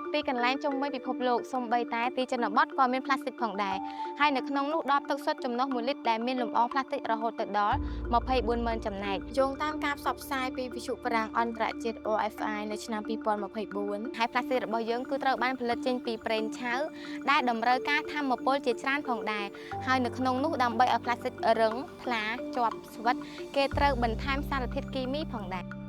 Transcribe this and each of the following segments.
គ្រប់ទីកន្លែងជុំវិញពិភពលោកសូម្បីតែទីជនបទក៏មានផ្លាស្ទិកផងដែរហើយនៅក្នុងនោះដបទឹកសុទ្ធចំណុះ1លីត្រដែលមានលំអងផ្លាស្ទិករហូតទៅដល់24ម៉ឺនចំណែកយោងតាមការផ្សព្វផ្សាយពីវិទ្យុប្រាំងអន្តរជាតិ OFI នៅឆ្នាំ2024ហើយផ្លាស្ទិករបស់យើងគឺត្រូវបានផលិតចេញពីប្រេងឆៅដែលតម្រូវការធម្មពលជាច្រើនផងដែរហើយនៅក្នុងនោះដើម្បីឲ្យផ្លាស្ទិករឹងថ្លាជាប់ស្វិតគេត្រូវបន្ថែមសារធាតុគីមីផងដែរ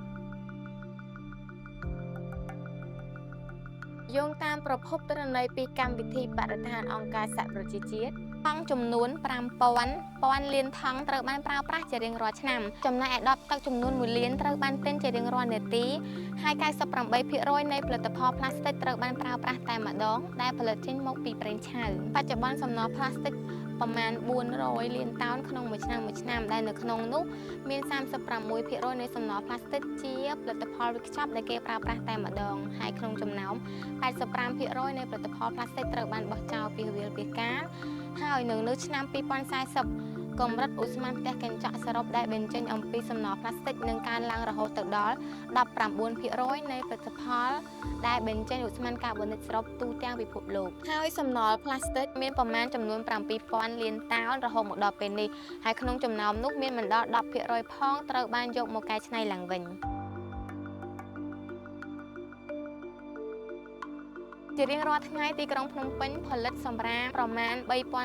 យោងតាមប្រភពទិន្នន័យពីកម្មវិធីបរិស្ថានអង្គការសហប្រជាជាតិថង់ចំនួន5000ពាន់លានថង់ត្រូវបានប្រើប្រាស់ជារៀងរាល់ឆ្នាំចំណែកឯដបទឹកចំនួន1លានត្រូវបានទិញជារៀងរាល់នាទីហើយ98%នៃផលិតផលផ្លាស្ទិកត្រូវបានប្រើប្រាស់តែម្ដងដែលផលិតចេញមកពីប្រេងឆៅបច្ចុប្បន្នសំណល់ផ្លាស្ទិកប្រមាណ400លានតោនក្នុងមួយឆ្នាំមួយឆ្នាំដែលនៅក្នុងនោះមាន36%នៃសំណល់ផ្លាស្ទិកជាផលិតផលវេចខ្ចប់ដែលគេប្រើប្រាស់តែម្ដងហើយក្នុងចំណោម 85%នៃផលិតផលផ្លាស្ទិកត្រូវបានបោះចោលពីវាលពិកាលហើយនឹងនៅឆ្នាំ2040កម្រិតឧស្ម័នផ្ទះកញ្ចក់សរុបដែលបញ្ចេញអំពីសំណល់ផ្លាស្ទិកនឹងកើនឡើងរហូតទៅដល់19%នៃផលិតផលដែលបញ្ចេញឧស្ម័នកាបូនិកសរុបទូទាំងពិភពលោកហើយសំណល់ផ្លាស្ទិកមានប្រមាណចំនួន7000លានតោនរហូតមកដល់ពេលនេះហើយក្នុងចំណោមនោះមានមិនដល់10%ផងត្រូវបានយកមកកែច្នៃឡើងវិញ ជារៀងរាល់ថ្ងៃទីក្រុងភ្នំពេញផលិតសំរាមប្រមាណ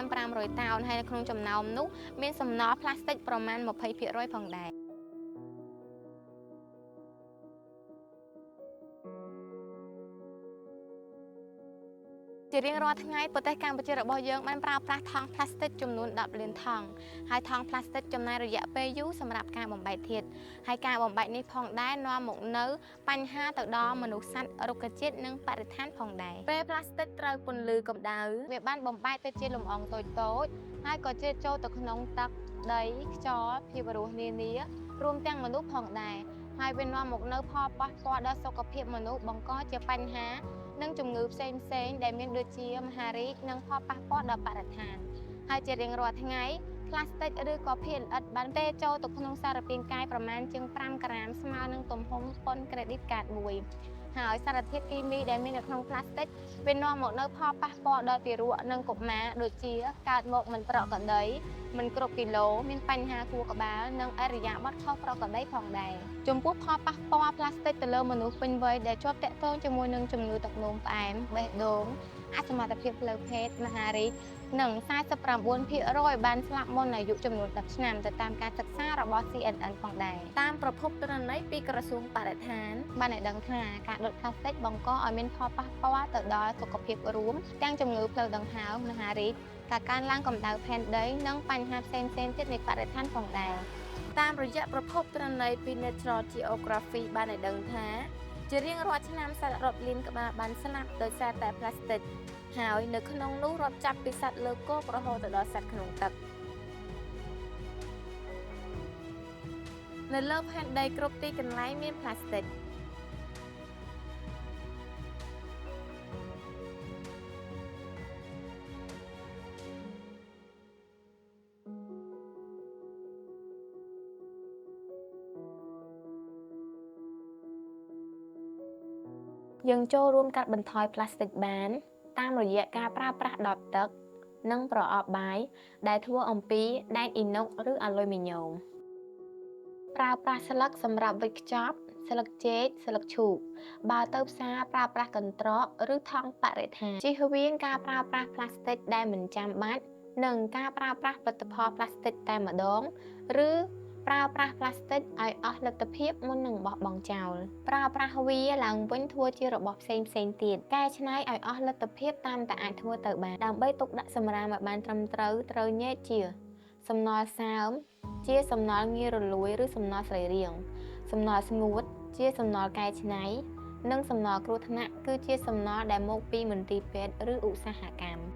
3500តោនហើយនៅក្នុងចំណោមនោះមានសំណល់ផ្លាស្ទិកប្រមាណ20%ផងដែរជារៀងរាល់ថ្ងៃប្រទេសកម្ពុជារបស់យើងបានប្រើប្រាស់ថង់ផ្លាស្ទិកចំនួន10លានថង់ហើយថង់ផ្លាស្ទិកចំណាយរយៈពេលយូរសម្រាប់ការបំបែកធាតុហើយការបំបែកនេះផងដែរនាំមកនូវបញ្ហាទៅដល់មនុស្សសត្វរុក្ខជាតិនិងបរិស្ថានផងដែរពេលផ្លាស្ទិកត្រូវពន្លឺកម្ដៅវាបានបំបែកទៅជាលំអងតូចៗហើយក៏ជ្រៀតចូលទៅក្នុងទឹកដីខ្យល់ភាពរស់នានារួមទាំងមនុស្សផងដែរហើយវានាំមកនូវផលប៉ះពាល់ដល់សុខភាពមនុស្សបង្កជាបញ្ហានិងជំងឺផ្សេងៗដែលមានដូចជាមហារីកនិងផលប៉ះពាល់ដល់បរិស្ថានហើយជារៀងរាល់ថ្ងៃផ្លាស្ទិកឬក៏ភាគល្អិតបានទេចូលទៅក្នុងសារពាង្គកាយប្រមាណជាង5ក្រាមស្មើនឹងទំហំប៉ុនក្រេឌីតកាតមួយហើយសារធាតុគីមីដែលមាននៅក្នុងផ្លាស្ទិកវានាំមកនូវផលប៉ះពាល់ដល់ទារកនិងកុមារដូចជាកើតមកមិនប្រក្រតីមិនគ្រប់គីឡូមានបញ្ហាខួរក្បាលនិងឥរិយាបថខុសប្រក្រតីផងដែរចំពោះផលប៉ះពាល់ផ្លាស្ទិកទៅលើមនុស្សពេញវ័យដែលជាប់ទាក់ទងជាមួយនឹងជំងឺទឹកនោមផ្អែមបេះដូងអសមត្ថភាពផ្លូវភេទមហារីកនិង49%បានស្លាប់មុនអាយុចំនួន10ឆ្នាំទៅតាមការសិក្សារបស់ CNN ផងដែរតាមប្រភពទិន្នន័យពីក្រសួងបរិស្ថានបានឲ្យដឹងថាការដុតផ្លាស្ទិកបង្កឲ្យមានផលប៉ះពាល់ទៅដល់សុខភាពរួមទាំងជំងឺផ្លូវដង្ហើមមហារីកការកើនឡើងកម្ដៅផែនដីនិងបញ្ហាផ្សេងៗទៀតនៃបរិស្ថានផងដែរតាមរយៈប្រភពទិន្នន័យពី Natural Geography បានឲ្យដឹងថាជារៀងរាល់ឆ្នាំសត្វរាប់លានក្បាលបានស្លាប់ដោយសារតែផ្លាស្ទិកហើយនៅក្នុងនោះរាប់ចាប់ពីសត្វលើគោករហូតទៅដល់សត្វក្នុងទឹកនៅលើផែនដីគ្រប់ទីកន្លែងមានផ្លាស្ទិកយើងចូលរួមកាត់បន្ថយផ្លាស្ទិកបានតាមរយៈការប្រើប្រាស់ដបទឹកនិងប្រអប់បាយដែលធ្វើអំពីដែកអ៊ីណុកឬអាលុយមីញ៉ូមប្រើប្រាស់ស្លឹកសម្រាប់វេចខ្ចប់ស្លឹកចេកស្លឹកឈូកបើទៅផ្សារប្រើប្រាស់កន្ត្រកឬថង់បរិស្ថានជៀសវាងការប្រើប្រាស់ផ្លាស្ទិកដែលមិនចាំបាច់និងការប្រើប្រាស់ផលិតផលផ្លាស្ទិកតែម្ដងឬប្រើប្រាស់ផ្លាស្ទិកឲ្យអស់លទ្ធភាពមុននឹងបោះបង់ចោលប្រើប្រាស់វាឡើងវិញធ្វើជារបស់ផ្សេងៗទៀតកែច្នៃឲ្យអស់លទ្ធភាពតាមតែអាចធ្វើទៅបានដើម្បីទុកដាក់សំរាមឲ្យបានត្រឹមត្រូវត្រូវញែកជាសំណល់សើមជាសំណល់ងាយរលួយឬសំណល់សរីរាង្គសំណល់ស្ងួតជាសំណល់កែច្នៃនិងសំណល់គ្រោះថ្នាក់គឺជាសំណល់ដែលមកពីមន្ទីរពេទ្យឬឧស្សាហកម្ម។